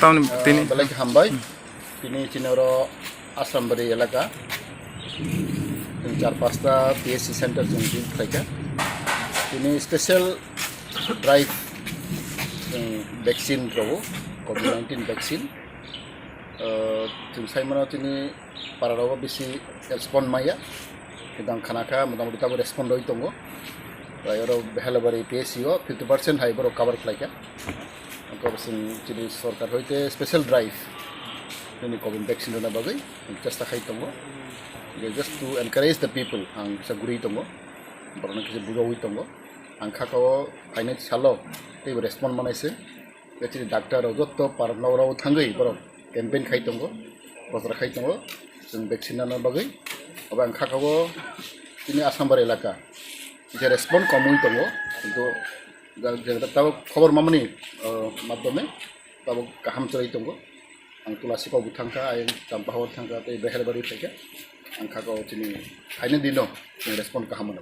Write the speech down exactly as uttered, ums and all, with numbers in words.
Tamni tini belai khe hambai. Tini chini oro Asrambari elaka. Chwng char pasta P S C center chwng build khlaikha. Tini special drive chwng vaccine rwo, covid nineteen vaccine. Uh, chwng sai mano tini para rogo bisi respond maya. Kidang khana kha, motamoti tabuk respond rwi tongo. Tai oro Behelabari P S C o fifty percent hai borok cover khlaikha. Ang kok sing chini sorkar hoite special drive nini covid vaccine rwna bagwi chesta khai tongo. Just to encourage the people, ang kisa guri tongo, borokno kisa bujawi tongo. Ang kha kao phainai salo teibo respond manai se. Chini doctor rok jotto parok nok rok thangwi borok campaign khai tongo, prochar khai tongo, chwng vaccine nana bagwi. Obo ang kha kao chini Asrambari elaka kisa respond komwi tongo, kintu Ja-, ja-, tabuk khobor mamani, uh, madhyome tabuk kaham chwrai tongo. Ang Tulasi kok bo thangkha, ayang Champahor thangkha, tei Behelbari phaikha. Ang kha kao chini phaina dino chwng respond kaham mano.